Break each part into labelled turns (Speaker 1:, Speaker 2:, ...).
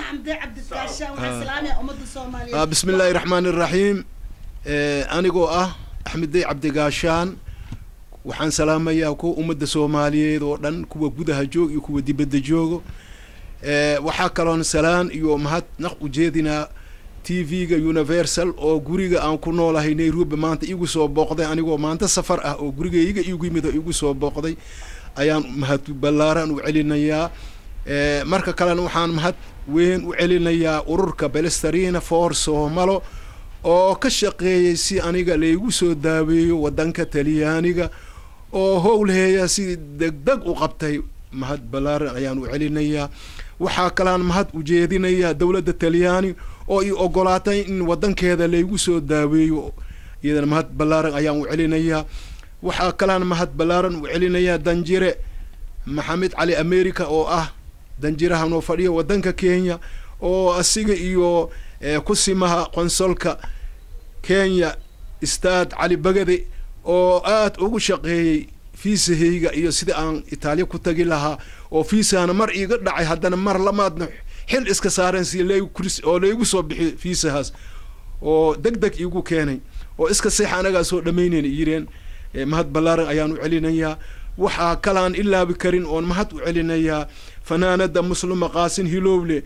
Speaker 1: Axmed Cabdigaashaan, waxaan salaamayaa ummadda Soomaaliyeed.
Speaker 2: Bismi illaahi raxmaani raxiim. Anigoo ah Axmeddey Cabdigaashaan, waxaan salaamayaa kuwa ummadda Soomaaliyeed oo dhan, kuwa gudaha joog iyo kuwa dibadda joogo. Waxaa kaloon salaan iyo mahad naq ujeedinaa TV-ga Universal oo guriga aan ku noolahay Nairobi maanta igu soo booqday, anigoo maanta safar ah oo gurigayga igu yimid oo igu soo booqday ayaan mahad ballaaran u celinayaa. Marka kalena waxaan mahad weyn u celinayaa ururka Belestarina for Soomalo oo ka shaqeeyey si aniga laygu soo daaweeyo waddanka Talyaaniga, oo howlheeya si degdeg u qabtay. Mahad ballaaran ayaan u celinayaa. Waxaa kalaan mahad ujeedinayaa dowladda Talyaani oo i ogolaatay in waddankeeda laygu soo daaweeyo, iyadana mahad ballaaran ayaan u celinayaa. Waxaa kalaan mahad ballaaran u celinayaa danjire Maxamed Cali America oo ah danjiraha noo fadhiya waddanka Kenya, oo asiga iyo kusimaha qonsolka Kenya Istaad Cali Bagade oo aada ugu shaqeeyey fiisahayga iyo sida aan Itaaliya ku tagi lahaa, oo fiisahana mar iiga dhacay, haddana mar lamaadna xil iska saareen si laygu kurs oo laygu soo bixiyo fiisahaas oo deg deg iigu keenay, oo iska seexa anagaa soo dhamaynayna yireen. Mahad ballaaran ayaan u celinayaa. Waxaa kalaan ilaabi karin oon mahad u celinayaa fanaanada Muslima Qaasin Hilowle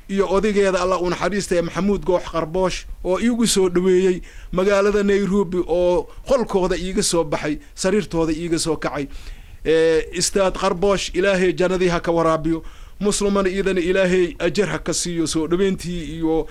Speaker 2: iyo odageeda Allah u naxariistaya Maxamuud Goox Qarboosh oo iigu soo dhaweeyey magaalada Nairobi, oo qolkooda iiga soo baxay, sariirtooda iiga soo kacay. Istaad Qarboosh Ilaahay jannadii ha ka waraabiyo, Muslimana iyadana Ilaahay ajar ha ka siiyo soo dhaweyntii iyo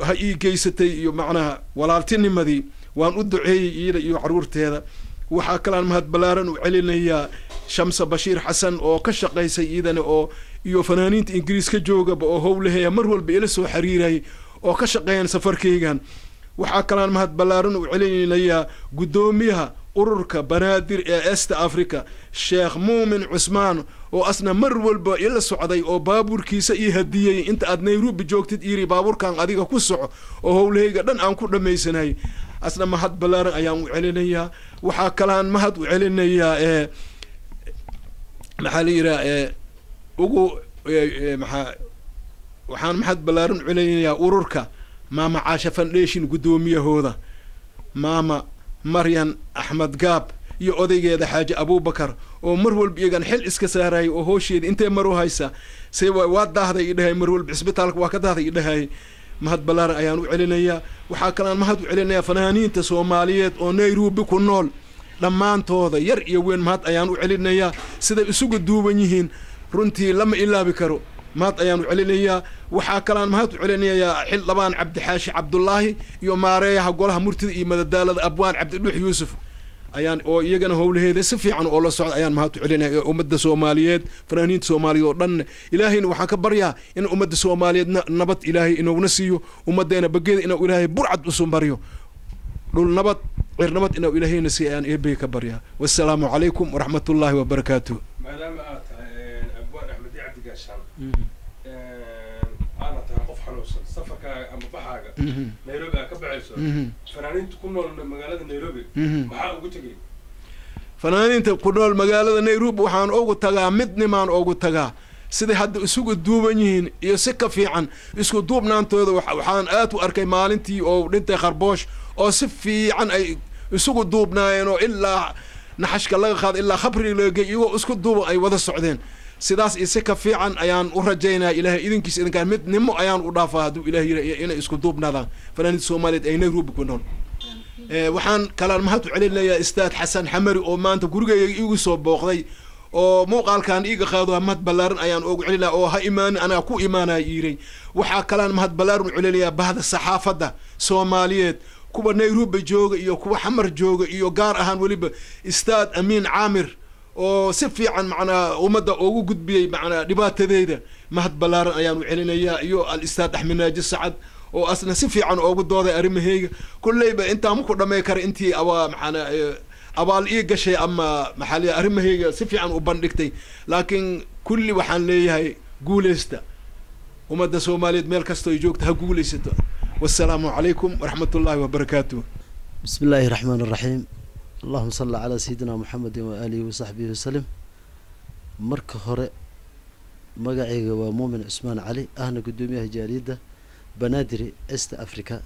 Speaker 2: ha ii geysatay iyo macnaha walaaltinimadii. Waan u duceeyey iyada iyo caruurteeda. Waxaa kalaan mahad ballaaran u celinayaa Shamsa Bashiir Xasan oo ka shaqaysay iyadana, oo iyo fanaaniinta Ingiriis ka joogaba oo howlaheeya mar walba ila soo xiriirayay oo ka shaqeeyaan safarkaygan. Waxaa kalaan mahad ballaaran u celinayaa guddoomiyaha ururka Banaadir ee East Africa, Sheekh Muumin Cusmaan, oo asna mar walba ila socday oo baabuurkiisa ii hadiyey, inta aad Nairobi joogtid iri baabuurkan adiga ku soco, oo howlahayga dhan aan ku dhamaysanayay. Asna mahad ballaaran ayaan u celinayaa. Waxaa kalaan mahad u celinayaa maxaa la yidhaha ugu maxaa waxaan mahad ballaaran u celinayaa ururka Maama Caasha Foundation, guddoomiyahooda Maama Maryan Axmed Gaab iyo odaygeeda Xaaji Abuubakar oo mar walba iyagan xil iska saarayay oo hoosheeda intee maru haysa see waa daahday idhahay, mar walba cisbitaalka waa ka daahday idhahay. Mahad ballaaran ayaan u celinayaa. Waxaa kalaan mahad u celinayaa fanaaniinta Soomaaliyeed oo Nairobi ku nool dhammaantooda, yar iyo weyn mahad ayaan u celinayaa. Siday isugu duuban yihiin runtii lama ilaabi karo, mahad ayaan u celinayaa. Waxaa kalaan mahad u celinayaa xildhibaan Cabdixaashi Cabdullaahi iyo maareeyaha golaha murtida iyo madadaalada Abwaan Cabdidhuux Yuusuf ayaan oo iyagana howlaheeda si fiican oo la socda ayaan mahad u celinaya. Ummadda Soomaaliyeed, fanaaniinta Soomaaliyeed oo dhan, Ilaahayna waxaan ka baryaa in ummadda Soomaaliyeed nabad Ilaahay inoogna siiyo, ummaddeena bageeda inuu Ilaahay burcad usu mariyo, dhul nabad cir nabad inuu Ilaahayna siiyo ayaan Eebey ka baryaa. Wassalaamu calaykum waraxmat ullaahi wabarakaatuh.
Speaker 3: Maadaama aad tahay abwaan Axmed Cabdi Gaashaan, aadna tahay qof xanuunsan, safarkaaga ama baxaaga Nairobi aad ka baxayso, fanaaniinta ku nool magaalada Nairobi maxaa ugu tegay?
Speaker 2: Fanaaniinta ku nool magaalada Nairobi waxaan ugu tagaa midnimaan ugu tagaa. Siday hadda isugu duuban yihiin iyo si ka fiican isku duubnaantooda waxaan aad u arkay maalintii oo dhintay Kharboosh, oo si fiican ay isugu duubnaayeen, oo ilaa naxashka laga qaado ilaa khabriga laga gey iyagoo isku duuban ay wada socdeen. Sidaas iyo si ka fiican ayaan u rajaynaya Ilaahay idinkiisa idinkaan midnimo ayaan u dhaafaa hadduu Ilahay yira inay isku duubnaadaan fanaaniinta Soomaaliyeed ay Nairobi ku nool. Waxaan kalaan mahad u celinayaa Istaad Xasan Xamari oo maanta gurigayga iigu soo booqday oo muuqaalkan iiga qaado. Mahad ballaaran ayaan ugu celinaya oo ha imaanin anaa ku imaanaya iiray. Waxaa kalaan mahad ballaaran u celinayaa bahda saxaafadda Soomaaliyeed, kuwa Nairobi jooga iyo kuwa Xamar jooga, iyo gaar ahaan weliba Istaad Amiin Caamir oo si fiican macnaa ummadda ugu gudbiyey macnaa dhibaatadeyda. Mahad ballaaran ayaan u celinayaa iyo al-Istaad Axmed Naaji Sacad oo asna si fiican oogu dooday arrimahayga. Kolleyba intaan maku dhamay kara intii abaa maxaana abaal ii gashay ama maxaa la arrimahayga si fiican u bandhigtay, laakiin kulli waxaan leeyahay guuleysta. Ummadda Soomaaliyeed meel kastoo ay joogto ha guuleysato. Wassalaamu calaykum waraxmat ullaahi wabarakaatuh.
Speaker 4: بسم الله الرحمن الرحيم، اللهم صل على سيدنا محمد وآله وصحبه وسلم. Marka hore Magacayga waa Muumin Cusmaan Cali, ahna guddoomiyaha jaaliyadda Banaadiri East Africa.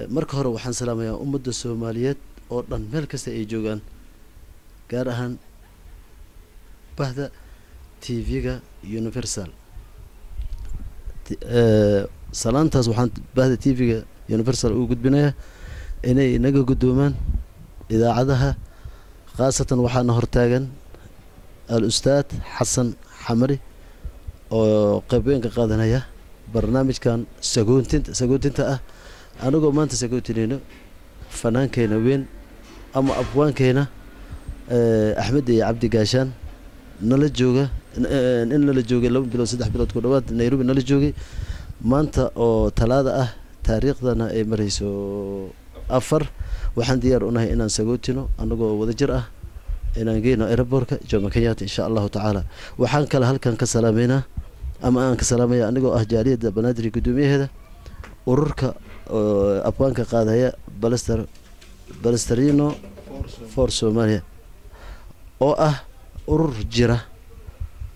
Speaker 4: Marka hore waxaan salaamayaa ummadda Soomaaliyeed oo dhan meel kasta ay joogaan, gaar ahaan bahda TV-ga Universal. Salaantaas waxaan bahda TV-ga Universal ugu gudbinayaa inay naga guddoomaan idaacadaha, khaasatan waxaana hortaagan al-ustaad Xasan Xamari oo qayb weyn ka qaadanaya barnaamijkan sagootinta ah. Anagoo maanta sagootinayno fanaankeena weyn ama abwaankeena Axmed iyo Cabdi Gaashaan, nala jooga in nala joogay 2 bilood, 3 bilood ku dhawaad Nairobi nala joogay. Maanta oo Talaada ah, taariikhdana ay marayso 4, waxaan diyaar unahay inaan sagootino anagoo wadajir ah, inaan geyno airportka Jomo Kenyatta, insha Allahu tacaala. Waxaan kale halkan ka salaameynaa ama aan ka salaamaya, anigoo ah jaaliyadda Banaadir guddoomiyaheeda, ururka abwaanka qaadaya Balestrino for Somalia, oo ah urur jira.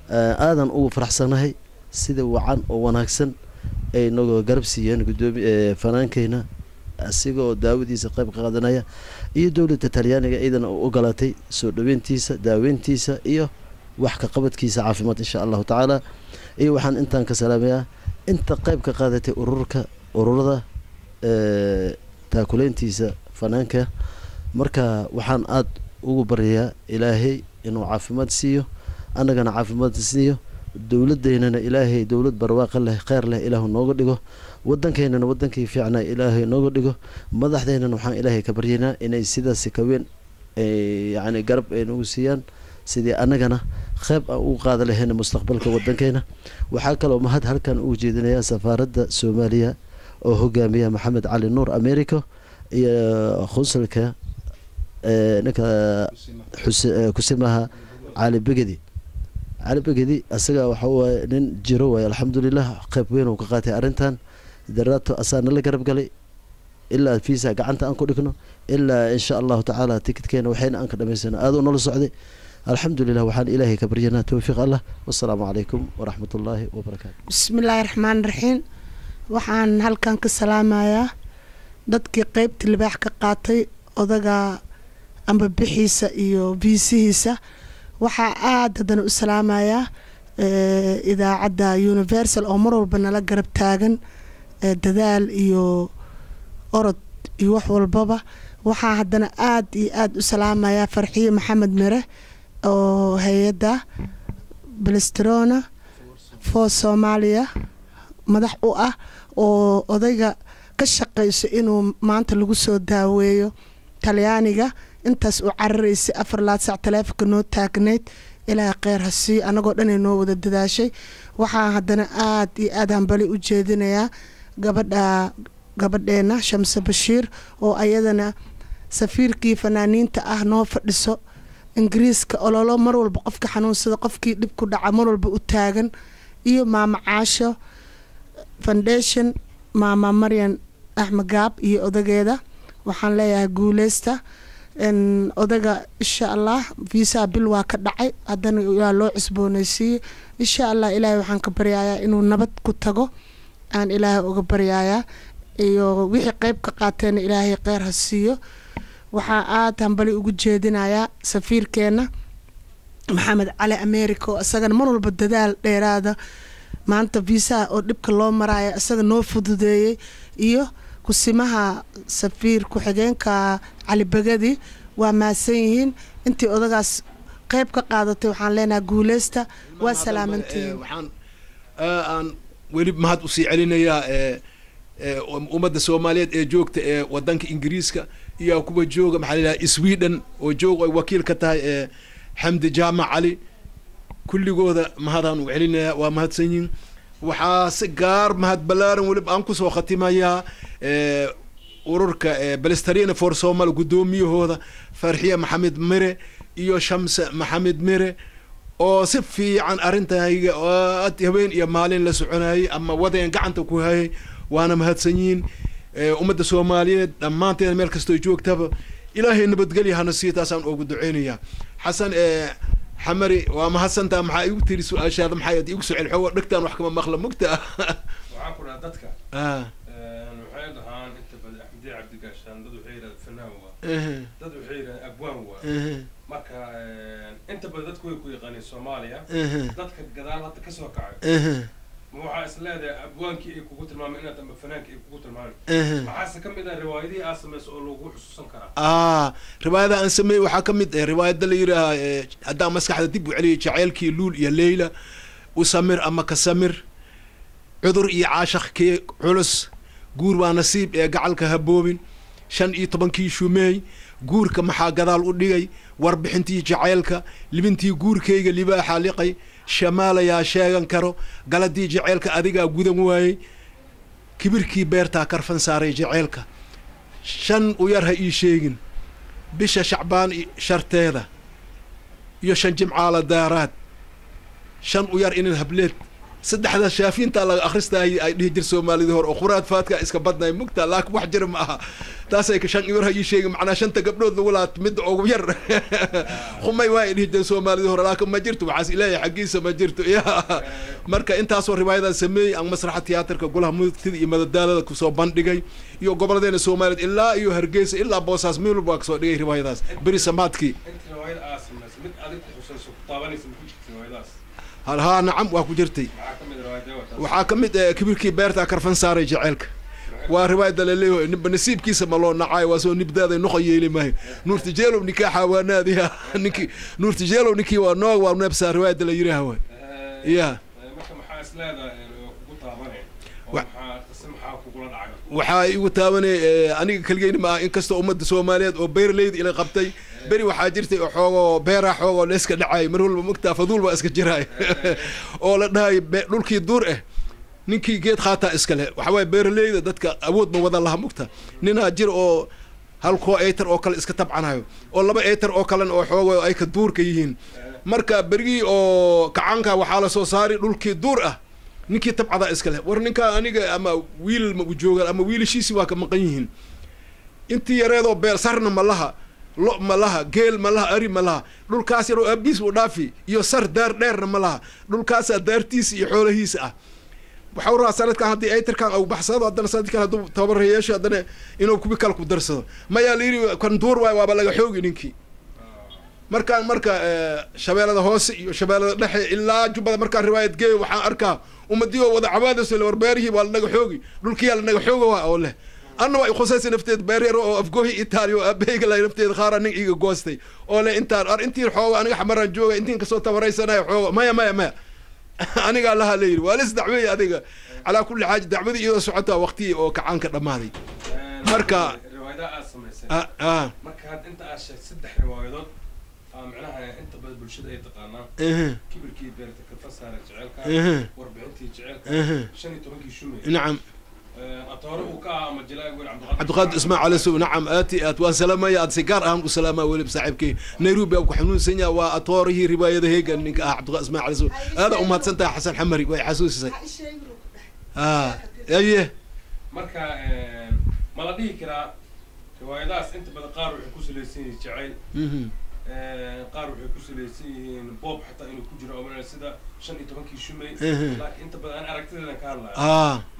Speaker 4: Aadan ugu faraxsanahay sida wacan oo wanaagsan ay nagoo garab siiyeen guddoomi fanaankeyna asigoo daawadiisa qayb qaadanaya, iyo dowladda Talyaaniga iyadana u ogolaatay soo dhaweyntiisa, daaweyntiisa iyo wax ka qabadkiisa caafimaad, insha Allahu tacaala. Iyo waxaan intaan ka salaamayaa inta qayb ka qaadatay ururka, ururada taakuleyntiisa fanaanka. Marka waxaan aada ugu baryayaa Ilaahay inuu caafimaad siiyo, annagana caafimaad siiyo, dowladeynana Ilaahay dowlad barwaaqo leh, kheyr leh Ilaahu nooga dhigo, waddankeynana waddankii fiicnaa Ilaahay nooga dhigo. Madaxdeynana waxaan Ilaahay ka baryaynaa inay sidaasi kaween yacni garab ay nagu siiyaan sidii annagana qeyb aan ugu qaada lahayna mustaqbalka waddankeena. Waxaa kaloo mahad halkan ugu jeedinayaa safaaradda Soomaaliya oo hogaamiya Maxamed Cali Nuur America iyo khunsulka ninka kusimaha Cali Begedi. Cali Begedi asaga waxa waaye nin jiro waaye, alxamdulilah, qayb weyn uu ka qaatay arrintan. Daraato asaa nala garab galay ilaa visa gacanta aan ku dhigno, ilaa insha Allahu tacaala tikidkeena waxayna aan ka dhamaysano. Aada u nala socday, alxamdulilah. Waxaan Ilaahay ka baryanaa towfiiq Allah. Wasalaamu calaykum waraxmat ullaahi wabarakaatu.
Speaker 1: Bismillaahi raxmaan raxiim. Waxaan halkan ka salaamayaa dadkii qeybta libaax ka qaatay odaga amba bixiisa iyo viisihiisa. Waxaa aada haddana u salaamayaa idaacadda Universal oo mar walba nala garab taagan dadaal iyo orod iyo wax walbaba. Waxaa haddana aada iyo aada u salaamayaa Farxiye Maxamed Mere oo hay-adda Balestrona for Soomaaliya madax u ah, oo odayga ka shaqeyso inuu maanta lagu soo daaweeyo Talyaaniga. Intaas uu cararaysay 4 laad sac taleefonka noo taagnayd. Ilaahay kheyr ha siiyo, anagoo dhan ay noo wada dadaashay. Waxaa haddana aada iyo aada hambali u jeedinayaa gabadha, gabadheena Shamse Bashiir, oo ayadana safiirkii fanaaniinta ah, noo fadhiso Ingiriiska, ololo mar walba qofka xanuunsada, qofkii dhib ku dhaca mar walba u taagan, iyo Maama Caasho Foundation, Maama Maryan Axmed Gaab iyo odageeda. Waxaan leeyahay guuleysta odaga, insha Allah. Viisaha bil waa ka dhacay, haddana waa loo cusbooneysiiyey, insha Allah. Ilaahay waxaan ka baryayaa inuu nabad ku tago, aan Ilaahay uga baryayaa, iyo wixii qeyb ka qaateena Ilaahay kheyr ha siiyo. Waxaa aada hambali ugu jeedinayaa safiirkeena Maxamed Cali America oo isagana mar walba dadaal dheeraada, maanta viisaha oo dhibka loo maraayo isaga noo fududeeyey, iyo kusimaha safiir ku-xigeenka Cali Begadi. Waa mahadsan yihiin intii odagaas qeyb ka qaadatay. Waxaan leenahay guuleysta, waa salaamantihiin.
Speaker 2: Waxaan aan weli mahad usii celinayaa ummadda Soomaaliyeed ee joogta ee wadanka Ingiriiska iyo kuwa jooga, maxaa la yidhaha, Sweden, oo joog ay wakiil ka tahay Xamdi Jaamac Cali. Kulligooda mahadaan u celinayaa, waa mahadsan yihiin. Waxaa si gaar mahad ballaaran weliba aan kusoo khatimayaa ururka Balestarina for Somal, guddoomiyahooda Farxiye Maxamed Mire iyo Shamse Maxamed Mire, oo si fiican arrintayga aad habeen iyo maalin la soconayay ama wadeen gacanta ku hayay, waana mahadsan yihiin. Ummadda Soomaaliyeed dhammaanteeda meel kastoo joogtaba Ilaahay nabadgelya hana sii, taasaan ugu duceynayaa. Xasan. Xamari, waa mahadsantaa. Maxaa igu tiri su-aashaada? Maxay igu soo celi xoogo, dhegtaan wax kama maqla mugta.
Speaker 3: Waxaan ku dhahaa dadka waxay dhahaan inta badan Axmediye Cabdigaashaan, dad waxay yidhahdaan fanaan waa, dad waxay yidhahdaan abwaan waa. Marka inta badan dadku way ku yaqaaneen Soomaaliya. Dadka gadaal hadda kasoo kacay, ma waxaa is leedahay abwaankii ay kugu tilmaameen inaad ama fanaankii ay kugu tilmaameen? Maxaase ka mid ah riwaayadihii aad samayso oo lagu xusuusan karaa?
Speaker 2: Riwaayada aan sameeyey waxaa ka mid ah riwaayada la yidhaaha, haddaan maskaxda dib u celiyay, Jaceylkii Luul iyo Leyla, U Samir ama Ka Samir, Cudur iyo Caashaq Kee Culus, Guur Waa Nasiib ee Gacalka Haboobin, 15-kii Shumeey, Guurka Maxaa Gadaal U Dhigay, Warbixintii Jaceylka, Libintii Guurkayga Libaaxa Liqay, Shamaalayaa Sheegan Karo, Galadii Jaceylka Adigaa Gudan Waayey, Kibirkii Beertaa Karfan Saaray Jaceylka, Shan U Yar Ha Ii Sheegin, Bisha Shacbaan Sharteeda iyo Shan Jimcaala Daaraad, Shan U Yar Inin Hableed, saddexda shaafiintaa laga akhristaayay ay dhihi jir Soomaalidii hore oo khuraad faadka iska badnay mugta, laakiin wax jira ma aha. Taasay shan yar ha ii sheegin, macnaa shanta gabdhood lagu laat midda ugu yar khumay waa ay dhihi jireen Soomaalidii hore, laakiin ma jirto waxaas, Ilaahay xaggiisa ma jirto. Ya, marka intaasoo riwaayadan sameeyey aan masraxa tiyaatarka Golaha Mugtida iyo Madadaalada kusoo bandhigay iyo gobolladeena Soomaaliyeed, ilaa iyo Hargeysa, ilaa Boosaas, meel walba waa kasoo dhigay riwaayadaas beri samaadkii.
Speaker 3: Inta riwaayad aad samaysay, mid adig ku xusayso, ku taabanaysa ma ku jirta riwaayadaas?
Speaker 2: Haa, nacam, waa ku jirtay.
Speaker 3: Maxaa ka mid riwaayadee waa taas?
Speaker 2: Waxaa ka mid Kibirkii Beerta Karfan Saaray Jaceylka, waa riwaayada laleeyahay ninba nasiibkiisa ma loo nacaayo, waa soo nibdaaday noqo yeeli maayo, Nuurta Jeelow nikaaxa waa naadiya, ninkii Nuurta Jeelow ninkii waa noog waa neebsaa, riwaayada la yidhaaha waay ya.
Speaker 3: Marka maxaa is leedahay waa kugu taabanay oo maxaa qise maxaa kugula dhacay?
Speaker 2: Waxaa igu taabanay aniga keligeyna ma aha, inkastoo ummadda Soomaaliyeed oo beeraleyda ila qabtay. Beri waxaa jirtay oo xoogoo beeraha xoogoo la iska dhacay mar walba mugtaa, faduul baa iska jiraay oo la dhahay dhulkii duur ah ninkii geed qaataa iska leh. Waxaa waaye beeraleyda dadka awood ma wada laha mugta. Ninaa jir oo halkoo eytar oo kale iska tabcanayo oo laba eytar oo kalena oo xoogo ay ka duurka yihiin. Marka berigii oo kacaanka waxaa la soo saari dhulkii duur ah ninkii tabcadaa iska leh. War ninkaa aniga ama wiil ma u joogaan ama wiilashiisi waa ka maqan yihiin, intii yareedoo beel sarna ma laha, lo ma laha, geel ma laha, ari ma laha, dhulkaas yaroo aabiis u dhaafi iyo sar daar dheerna ma laha, dhulkaasaa daartiisa iyo xoolahiisa ah. Waxau rabaa sanadkan haddii aytarkan au baxsado, haddana sanadkan hadduu tababara yeesho, haddana inuu kubi kale ku darsado. Mayaa la yidhi, kan duur waay, waaba laga xoogi ninkii. Markaan marka Shabeellada Hoose iyo Shabeellada Dhexe ilaa Jubbada markaan riwaayad geeyo, waxaan arkaa ummadii oo wada cabaadayso, war beerihii waa lanaga xoogi, dhulkiyaa lanaga xooga waa oo leh. Anna waa ikhusaysa nafteed, beer yar oo Afgoohi Itaaliya oo aabahayga lahay nafteeda qaara nin iiga goostay oo leh intaan ar intiin xooga aniga xamaraan jooga, intiin kasoo tabaraysanayo xooga. Maya, maya, maya, anigaa lahaa la yidhi, waa lis dacweeye. Adiga calaa kulli xaaji dacwadii iyadoo socotaa waqtigii oo kacaanka dhammaaday.
Speaker 3: Riwaayadaha aad samaysay, marka had inta aad sheegtay saddex riwaayadood aa macnaha inta badan bulshada ay taqaanaan: Kibirkii Beerta Karfa Saara Jaceylka, Warbixintii Jaceylka, 15-kii Shumey.
Speaker 2: Nacam.
Speaker 3: Atoore uu ka ah ama jilaaga weyn Cabdiqaadir.
Speaker 2: Cabdiqaadir Ismail Cali Sow, nacam, aati aad waan salaamaya, aad si gaar ahaan u salaamaa weliba saaxiibkay Nairobi aan ku xanuunsan yahay, waa atoorihii riwaayada heega ninka ah Cabdiqaadir Ismail Cali Sow. Aada u mahadsan tahay Xasan Xamari, way xasuusisay. Aye.
Speaker 3: Marka ma la dhihi karaa riwaayadahaas inta badan qaar waxay ku salaysan yihiin jacayl, qaar waxay ku salaysan yihiin boob xataa inuu ku jiro oo sida 15-kii Shumey, laakiin inta badan aan aragtideedan ka hadlaya,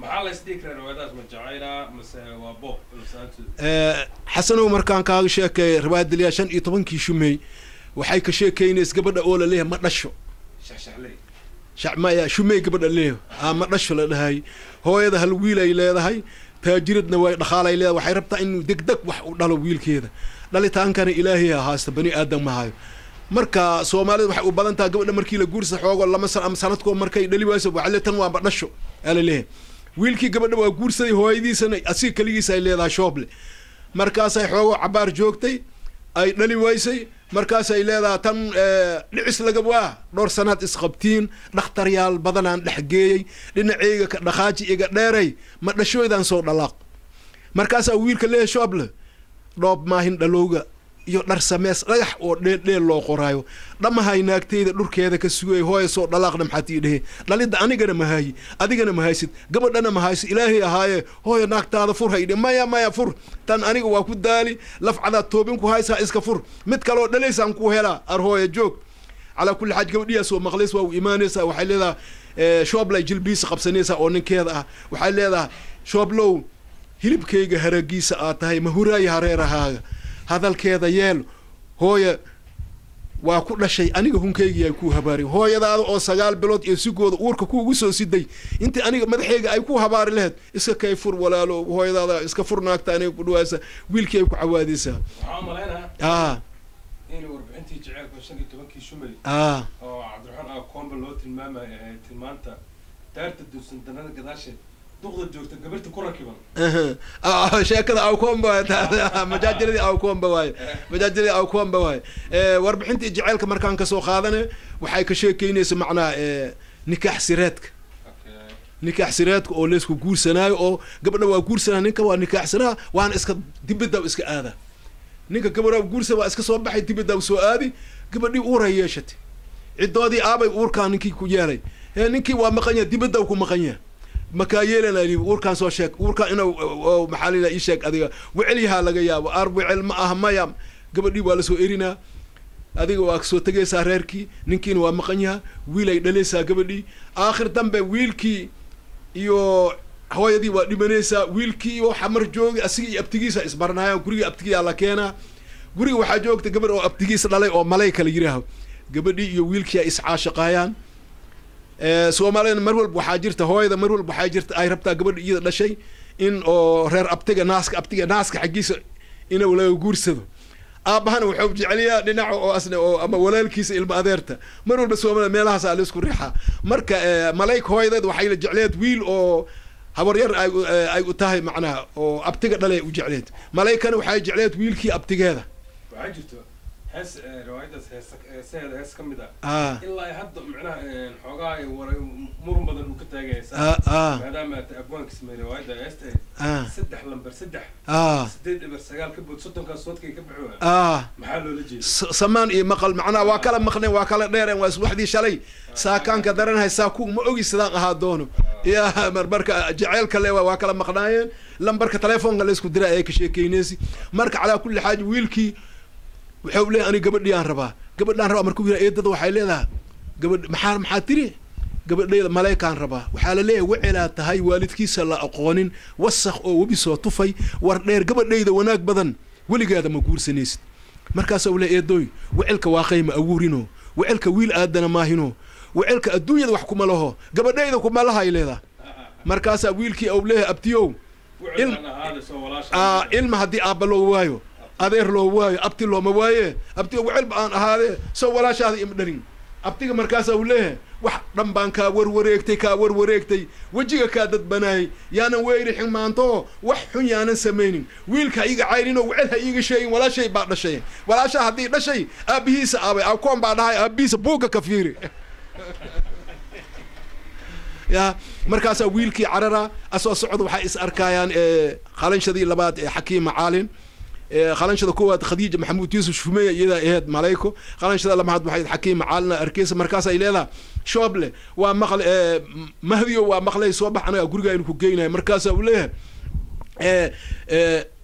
Speaker 3: maxaa la isdhihi karaa riwaayadahaas? Ma jacayla mase waa boob lasaantooda?
Speaker 2: Xasanow, markaan kaaga sheekeeyay riwaayadda liyaa 15-kii Shumey, waxay ka sheekeynaysa gabadha oo la leeyahay ma dhasho.
Speaker 3: Shaxshaxley.
Speaker 2: Maya, Shumey gabadha leeyahay ma dhasho la dhahay. Hooyada hal wiil ay leedahay, taajiradna way dhaqaalay leedahay. Waxay rabtaa inuu degdeg wax u dhalo wiilkeeda, dhalitaankana Ilaahay ha haasta, bani aadam ma hayo. Marka Soomaalida waxay u badan tahay gabadha markii la guursa xoogo lama san ama sanadkoo markay dhali wayso, waxay le tan waaba dhasho aa la leeyahay. Wiilkii gabadha waa guursaday, hooyadiisana asiga keligiisa ay leedahay shooble. Markaasay xoogo cabaar joogtay, ay dhali waysay. Markaasay leedahay tan dhicis laga waa dhowr sanaad isqabtiin, dhakhtaryaal badanaan dhex geeyey, dhinaceyga ka dhaqaaji iga dheeray, ma dhashooydaan soo dhalaaq. Markaasaa wiilka leeyahay shooble dhoob maahin dhalowga iyo dhar samees dhagax oo dheeldheel loo qoraayo dhamahay naagteyda dhurkeeda ka sugay. Hooya soo dhalaaqna maxaa tii dhehe? Dhalidda anigana ma haayi, adigana ma haysid, gabadhana ma haysid, Ilaahay ahaaye. Hooya naagtaada fur haydhe. Maya, maya, fur tan aniga waa ku daali, lafcadaad toobin ku haysaa, iska fur, mid kaloo dhalaysaan ku helaa. Ar hooya joog. Calaa kulli xaaj gabadhiyaas oo maqlays waa u imaanaysaa. Waxay leedahay shooblay jilbiisa qabsanaysaa oo ninkeeda ah. Waxay leedahay shooblow, hilibkayga haragiisa aad tahay, ma huraayo hareerahaaga, hadalkeeda yeel. Hooya waa ku dhashay aniga, hunkaygi ay ku habaarin. Hooyadaada oo 9 bilood iyo sigooda uurka kuugu soo siday, intii aniga madaxayga ay ku habaari lahayd, iska kay fur walaalo, hooyadaada iska fur naagta aniga ku dhawaaysa. Wiilkii ay ku cawaadaysaa.
Speaker 3: Waxaan u malaynaa in warbixintii jaceylka 15-kii shumay oo Cabdiraxmaan Akomba loo tilmaamay ahayd tilmaanta daarta dunsan danada gadaasheed duqda joogta gabarta ku rakiban.
Speaker 2: Sheekada Awkomba, majaajiladii Awkomba waaye, majaajiladii Awkomba waaye. Warbixintii jaceylka markaan kasoo qaadane, waxay ka sheekeynaysa macnaa nikaax sireedka, nikaax sireedka oo laysku guursanaayo, oo gabadha waa guursanaa, ninka waa nikaaxsanaa, waana iska dibadda iska aada. Ninka gabadha guursa waa iska soo baxay, dibadda soo aadi, gabadhii uuray yeeshatay, ciddoodii aabay uurkaan ninkii ku yeelay. Ninkii waa maqan yahay, dibadda ku maqan yahay, makaa yeelanaa uurkaan soo sheeg, uurkaan inuu maxaa la ii sheeg adiga wecel yahaa laga yaabo, aar wecel ma aha maya. Gabadhii waa lasoo erinaa, adiga waa kasoo tegaysaa reerkii, ninkiina waa maqan yahaa, wiil ay dhalaysaa gabadhii. Aakhir dambe wiilkii iyo hooyadii waa dhimanaysaa. Wiilkii oo xamar joogi, asiga iyo abtigiisa isbaranayaan, guriga abtigiyaa la keenaa. Guriga waxaa joogta gabadh oo abtigiisa dhalay oo malay kala yidhaaho. Gabadhii iyo wiilkii ay iscaashaqaayaan. Soomaaliyana mar walba waxaa jirta hooyada, mar walba waxaa jirta ay rabtaa gabadha iyada dhashay in oo reer abtiga naaska, abtiga naaska xaggiisa inuu laga guursado. Aabbahana wuxuu jeceliyaa dhinaca oo asna oo ama walaalkiisa ilma adeerta. Mar walba Soomaalida meelahaasaa la isku riixaa. Marka malayk hooyadeed waxay la jecleed wiil oo habaryar ay u tahay, macnaha oo abtiga dhalay u jecleed. Malaykana waxay jecleed wiilkii abtigeeda.
Speaker 3: Waxaa jirto hees riwaayadaas hees heesaheeda hees ka mid ah ilaa ay hadda macnaha xoogaa ay waray muran badan uu ka taagay heesaha, maadaama aad abwaanka sameeyey riwaayadda heesta 3 lambar 3 8 0 9 ka bood 30-kaas soodkay ka baxo, maxaa loola jeeda?
Speaker 2: Samaan iyo maqal macnaha waa kala maqneen, waa kala dheereen, waa iswaxdii shalay saakaanka daranahay saakuug ma ogi sidaan ahaa doono ya. Marka jaceylka le waa kala maqnaayeen, lambarka telefoonka la isku diray ayay ka sheekeynaysi. Marka calaa kulli xaaj wiilkii wuxuu leeyahay aniga gabadhii aan rabaa, gabadhaan rabaa. Markuu yidhaha eedada waxay leedahay gabadh maxaa tiri? Gabadhayda malaykaan rabaa. Waxaa la leeyahay wecelaa tahay waalidkiisa la aqoonin, wasakh oo webi soo tufay, war dheer gabadhayda wanaag badan weligaada ma guursanaysid. Markaasaa uu leeyahay eedooy, wecelka waa qayma awuurino, wecelka wiil aadana maahino, wecelka adduunyada wax kuma laho, gabadhayda kuma lahay leedahay. Markaasaa wiilkii uu leeyahay abtiyow, ilma haddii aabba loo waayo, adeer loo waayo, abti looma waaye, abtiga wecelba aan ahaadee soo walaashaada ima dhalin abtiga. Markaasaa uu leeyahay wax dhan baan kaa warwareegtay, kaa warwareegtay, wejiga kaa dadbanaayay, yaanan weyrixin maantoo wax xun yaanan samaynin, wiilka ha iiga cayrinoo wecel ha iiga sheegin, walaashay baa dhashay. Walaashaa haddii dhashay aabbihiisa aabay akoon baa dhahay aabbihiisa buugga ka fiiri ya. Markaasaa wiilkii carara asoo socda waxay is arkaayaan qalanshadii labaad ee Xakiima Caalin. Qalanshada koowaad Khadiija Maxamuud Yuusuf Shumeya iyadaa ahayd malayko, qalanshada labaad waxay Xakiima Caalina arkeysa. Markaas ay leedahay shooble waa maql mahdiyo waa maqlay, soo bax anaga guriga aynu ku geynayo. Markaasaa uu leeyahay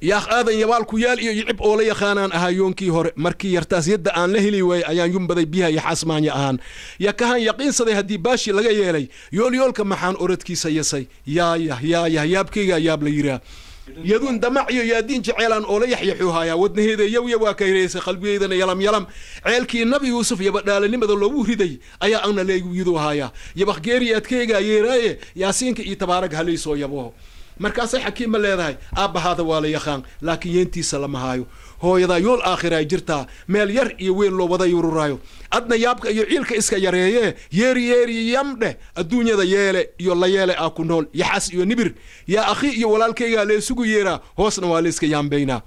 Speaker 2: yaaq aadan yabaal ku yaal iyo yicib oo la yaqaanaan ahaa yoonkii hore, markii yartaas yadda aan la heli waayey ayaan yumbaday biyaha iyo xasmaanya ahaan yakahan yaqiinsaday haddii baashi laga yeelay yoolyoolka maxaan orodkiisa yasay yaayah yaayah yaabkaygaa yaab la yiraa yaduun damac iyo yaadiin jeceelaan oo la yaxyaxuuhayaa wadnaheeda yawya waa kayraysay qalbigeydana yalam yalam ceelkii Nabi Yuusuf yabadhaalanimada loogu riday ayaa ana leegu yiduuhayaa yabaqgeeriyaadkaygaa yeeraaye yaasiinka iyo tabaarag halaysoo yabooho. Markaasay Xakiima leedahay aabbahaada waa la yaqaan laakiin yeentiisa lama haayo, hooyadaa yool aakhira ay jirtaa meel yar iyo weyn loo wada yururaayo, adna yaabka iyo ciilka iska yareeye yeeri yeeri yamdheh adduunyada yeele iyo la yeele aa ku nool yaxas iyo nibir yaa akhi iyo walaalkaygaa laysugu yeeraa, hoosna waa layska yaambaynaa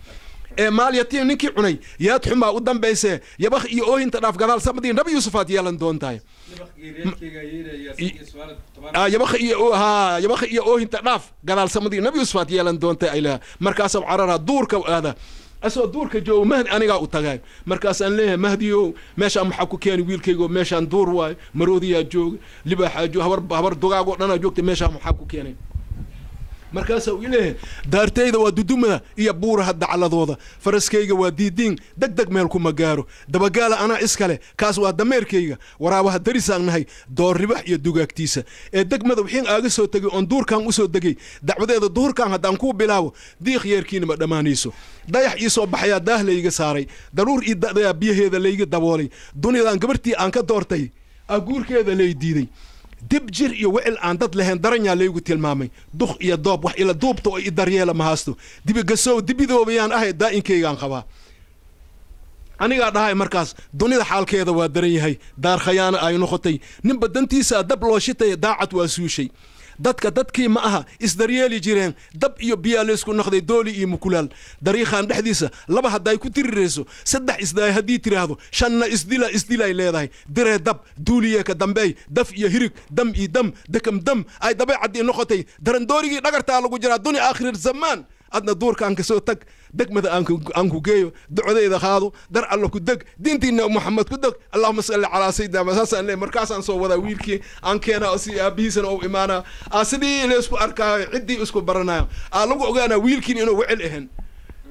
Speaker 2: ee maal yatiim ninkii cunay yaad xumaa u dambaysee yabakh iyo oohinta dhaaf gadaal samadii Nabi Yuusufaad yeelan doontahay yabakh iyo ha yabakh iyo oohinta dhaaf gadaal samadii Nabi Yuusufaad yeelan doontay ay leedahay. Markaasaa cararaa duurka aada, asoo duurka joogo Mahdi anigaa u tagay. Markaasaan leeyahay Mahdiyow, meeshaan maxaa ku keeni wiilkaygo? Meeshaan duur waayo, maroodiyaa jooga, libaaxaa jooga, habar habar dugaagoo dhanaa joogta, meeshaan maxaa ku keenay? Markaasaa uu leeyahay daartayda waa dudumada iyo buuraha dacladooda, faraskayga waa diidiin deg deg meel kuma gaaro, dabagaala anaa iskale kaas waa dameerkayga, waraabaha darisaan nahay doorribax iyo dugaagtiisa. Ee degmada wixiin aaga soo tegay oon duurkaan u soo degay dacwadeeda duhurkaan haddaan kuu bilaabo diiq yeerkiina ma dhammaanayso. Dayax ii soo baxayaa daah layga saaray, daruur ii da'dayaa biyaheeda layga daboolay, dunidan gabartii aan ka doortay aguurkeeda lay diiday, dib jir iyo wicil aan dad lahayn daranyaa laygu tilmaamay, duk iyo doob wax ila duubta oo i daryeela ma haasto, dibigasow dibidoobayaan ahay daa'inkaygaan qabaa. Anigaa dhahay markaas dunida xaalkeeda waa daran yahay, daar khayaano ay noqotay, ninba dantiisaa dab loo shitay, daacad waa suushay. Dadka dadkii ma aha isdaryeeli jireen, dab iyo biyaa laysku noqday, dooli iyo mukulaal. Dariikhan dhexdiisa laba hadday ku tirirayso, saddex isdaay haddii tiraahdo, shanna isdila isdilay leedahay. Diree dab duuliye ka dambeey, daf iyo hirig, dam iyo dam, dekam dam ay dabeecaddii noqotay. Darandoorigii dhagartaa lagu jiraa duni aakhir zamaan. Adna duurka aan kasoo tag, degmada aan ku geeyo, ducadayda qaado, dar alla ku deg, diintiina Muxamed ku deg, allahuma salli calaa sayidina. Saasaan leeyahay. Markaasaan soo wadaa wiilkii aan keenaa si aabihiisana ou imaanaa, aa sidii laysku arkaayo ciddii isku baranayo, aa lagu ogaanaa wiilkiin inuu wecel ahayn.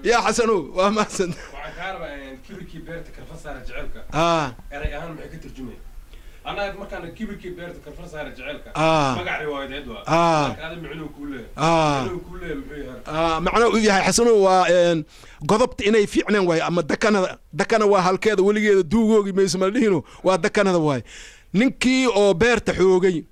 Speaker 2: Yaa Xasanow waa mahadsan.
Speaker 3: Waxaan kaa rabaa kibirkii beerta karfan saara jecelka eray ahaan maxay ka turjumaya? Annaga markaan kibirkii beerta karfan saara jecelka magac riwaayadeed waa, marka ada micnuu kuu leeyahay, micnuu kuu leeyahay muxuu yahay?
Speaker 2: Macnaa uu yahay Xasanow waa godobta inay fiicneen waaye, ama dakanada. Dakana waa halkeeda weligeeda duugoogi mayso ma dhihino, waa dakanada waaye. Ninkii oo beerta xoogay,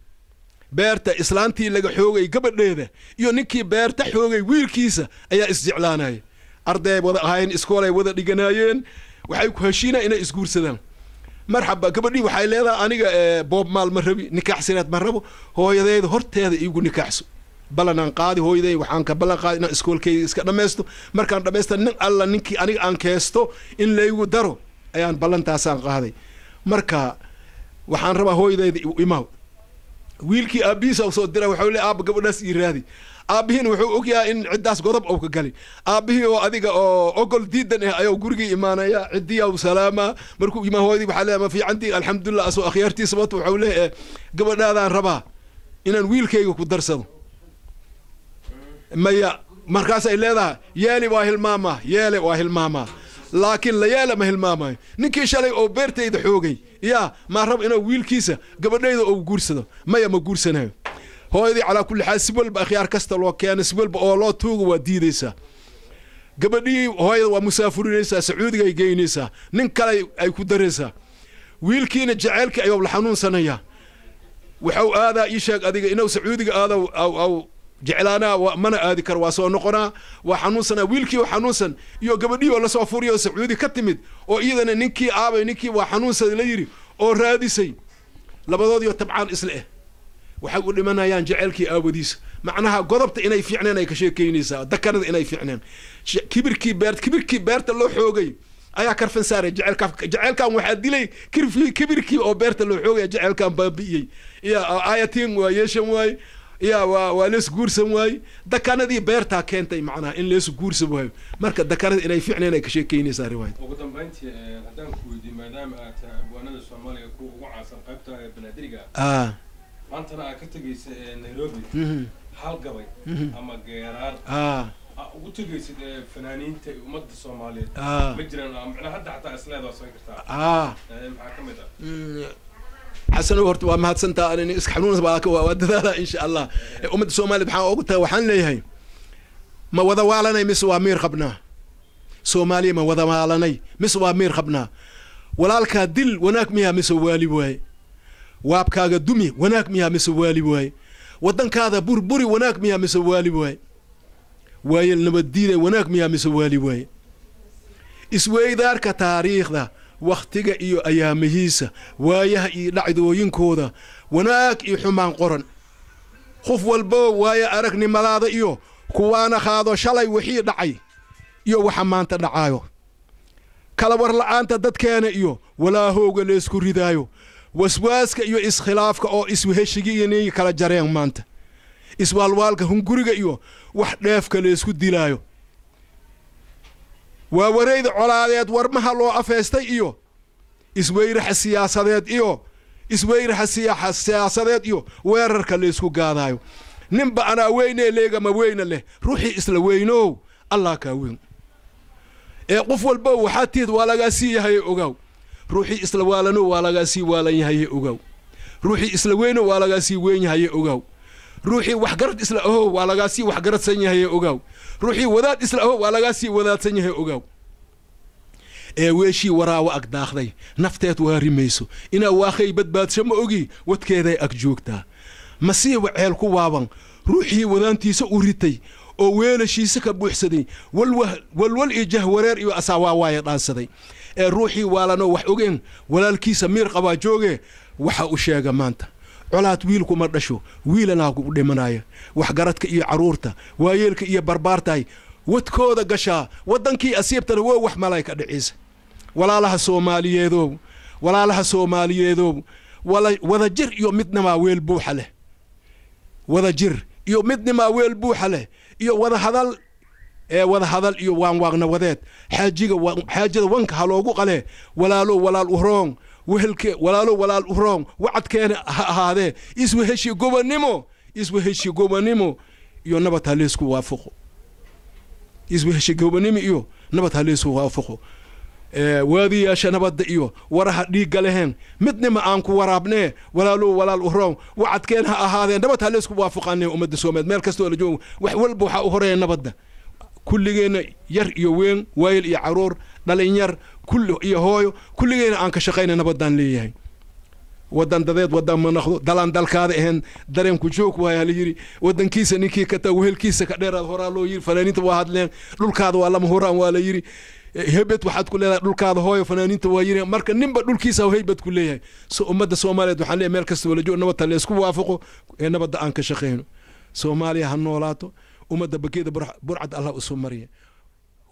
Speaker 2: beerta islaantii laga xoogay gabadheeda, iyo ninkii beerta xoogay wiilkiisa ayaa isjeclaanaya. Arday wada ahaayeen, iskoolay wada dhiganaayeen, waxay ku heshiinaa inay isguursadaan. Marxaba, gabadhii waxay leedahay aniga boob maal ma rabi, nikaaxsineed ma rabo, hooyadeeda horteeda iigu nikaaxso, ballanaan qaadi hooyaday, waxaan ka ballan qaadi inaan iskoolkayga iska dhammaysto, markaan dhammaysta nin alla ninkii aniga aan keesto in laygu daro ayaan ballantaasaan qaaday. Marka waxaan rabaa hooyadeyda imaaw. Wiilkii aabbihiisa soo dira, wuxuu leeyahay aabba gabadhaas ii raadi. Aabbihiin wuxuu ogyahay in ciddaas godob uu ka gali. Aabbihii oo adiga oo ogol diidan ah ayuu gurigii imaanaya, ciddiyaa u salaamaa. Markuu imaa hooyadii waxaa leeyahay ma fiicantii, alxamdulillah, asoo akhyaartiisa wato. Wuxuu leeyahay gabadhaadaan rabaa inaan wiilkayga ku darsado. Maya, markaasay leedahay yeeli waa hilmaamaa, yeele waa hilmaamaa, laakiin la yeela ma hilmaamayo. Ninkii shalay oo beertayda xoogay yaa maa rab inuu wiilkiisa gabadhayda uu guursado? Maya, ma guursanayo. Hooyadii calaa kulli xaal si walba akhyaar kasta loo keeno, si walba oo loo tuugo, waa diidaysaa gabadhii. Hooyada waa musaafurinaysaa, Sacuudiga ay geynaysaa, nin kale ay ku daraysaa. Wiilkiina jaceylkii ayuu la xanuunsanayaa, wuxuu aadaa ii sheeg adiga inuu Sacuudiga aado aw jeclaanaa, mana aadi karo, waa soo noqonaa, waa xanuunsanaa. Wiilkii oo xanuunsan iyo gabadhii oo lasoo furiyo oo Sacuudi ka timid oo iyadana ninkii aabay ninkii waa xanuunsan la yidhi oo raadisay, labadoodiio tabcaan isla eh waxay u dhimanayaan jaceylkii aawadiisa. Macnaha godobta inay fiicneen ay ka sheekeynaysaa, dakanada inay fiicneen. Kibirkii beert, kibirkii beerta loo xoogay ayaa karfan saaray jaceylka. Jaceylkan waxaa dilay kibirkii oo beerta loo xoogaya, jaceylkan baabi'iyey. Iya aayatiin waa yeeshan waaye, ya waa lees guursan waaye. Dakanadii beertaa keentay macnaha in lees guursan waayo. Marka dakanada inay fiicneen ay ka sheekeynaysaa riwaayad.
Speaker 3: Ugu dambeyntii haddaan ku weydiiyo, maadaama aad tahay abwaanada Soomaaliya kuwa ugu caansan qaybta banaadiriga, maantana aad ka tegaysa Nairobi, hal gabay ama geeraar ugu tegaysid fanaaniinta iyo ummadda Soomaaliyeed ma jiraan? Macnaha hadda xataa isleeda waa samayn kartaa, maxaa ka mid ah?
Speaker 2: Xasanow horta waa mahadsantaa, anin iska xanuunas waa dadaalaa insha Allah. Ummadda Soomaaliya maxaa ugu tahay? Waxaan leeyahay ma wada waalanay mise waa miir qabnaa? Soomaaliya ma wada waalanay mise waa miir qabnaa? Walaalkaa dil wanaag miyaa mise waali waaye? Waabkaaga dumi wanaag miyaa mise waali waaye? Waddankaada burburi wanaag miyaa mise waali waaye? Waayel nabaddiida wanaag miyaa mise waali waaye? Isweydaarka taariikhda wakhtiga iyo ayaamihiisa, waayaha iyo dhacdooyinkooda, wanaag iyo xumaan qoran, qof walbo waayo aragnimadaada iyo kuwaana qaado shalay wixii dhacay iyo waxa maanta dhacaayo, kala war la'aanta dadkeena iyo walaahowga laysku ridaayo, waswaaska iyo iskhilaafka oo isweheshigi inay kala jareen maanta, iswaalwaalka hunguriga iyo wax dheefka laysku dilaayo, waa wareyda colaadeed warmaha loo afeystay iyo isweyraxa siyaasadeed iyo isweyraxa siyaasadeed iyo weerarka laysku gaadaayo, Ninba anaa weynee leegama weyna leh. Ruuxii isla weynow Allah kaa weyn. Ee qof walba waxaa tiid waa lagaa sii yahaye ogaaw. Ruuxii isla waalano waa lagaa sii waalan yahaye ogaaw. Ruuxii isla weyno waa lagaa sii weyn yahaye ogaaw. Ruuxii waxgarad isla aho waa lagaa sii waxgaradsan yahaye ogaaw. Ruuxii wadaad isla aho waa lagaa sii wadaadsan yahay ogaaw. Ee weeshii waraawa ag daaqday nafteed waa rimayso inaa waaqay badbaadsho ma ogi wadkeeday ag joogtaa. Masiiba ceel ku waaban ruuxii wadaantiisa u ritay oo weelashiisa ka buuxsaday walwal iyo jahwareer iyo asaawaa waaya dhaansaday. Ee ruuxii waalanoo wax ogeen walaalkiisa miir qabaa jooge waxa u sheega maanta colaad wiilkuma dhasho wiilanaa ku dhimanaya. Waxgaradka iyo caruurta waayeelka iyo barbaartahay wadkooda gashaa waddankii asiibtana woo wax malay ka dhiciisa. Walaalaha Soomaaliyeedow, walaalaha Soomaaliyeedow, wada jir iyo midnimaa weel buuxa leh. Wada jir iyo midnimaa weel buuxa leh iyo wada hadal ee wada hadal iyo waanwaaqna wadeed. Xaajiga xaajada wanka ha loogu qalee walaalo walaal uroon wehelke walaalo walaal uroon wacadkeena ha ahaadee isweheshi gobonimo, isweheshi gobonimo iyo nabad ha leysku waafaqo. Isweheshi gobonimo iyo nabad ha leysku waafaqo. Waadiyaasha nabadda iyo waraha dhiigga leheen midnima aan ku waraabnee walaalo walaal uroon wacadkeen ha ahaadee nabad ha leysku waafaqaanee ummadda Soomaaliyeed meel kastoo la joogo wax walba waxaa u horeeya nabadda. Kulligeena yar iyo weyn waayel iyo caruur dhalinyar kulli iyo hooyo kulligeena aan ka shaqayna nabadaan leeyahay. Wadan dadeed wadan ma naqdo dalaan dalkaada ahayn dareenku joog waaya la yiri. Wadankiisa ninkii ka taa wehelkiisa ka dheeraad horaa loo yiri. Fanaaniinta waa hadleen dhulkaada waa lama huraan waa la yiri. Hebed waxaad ku leedahay dhulkaada hooyo fanaaniinta waa yiri. Marka ninba dhulkiisa heybad ku leeyahay. So ummadda Soomaaliyeed waxaan leeyahay meel kasta wala joog nabadda la isku waafaqo ee nabadda aan ka shaqeyno. Soomaaliya ha noolaato ummadda bakeeda burcad Allah u soo mariya.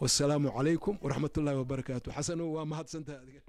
Speaker 2: Wassalaamu calaykum waraxmatullaahi wabarakaatu. Xasano waa mahadsantahay adiga.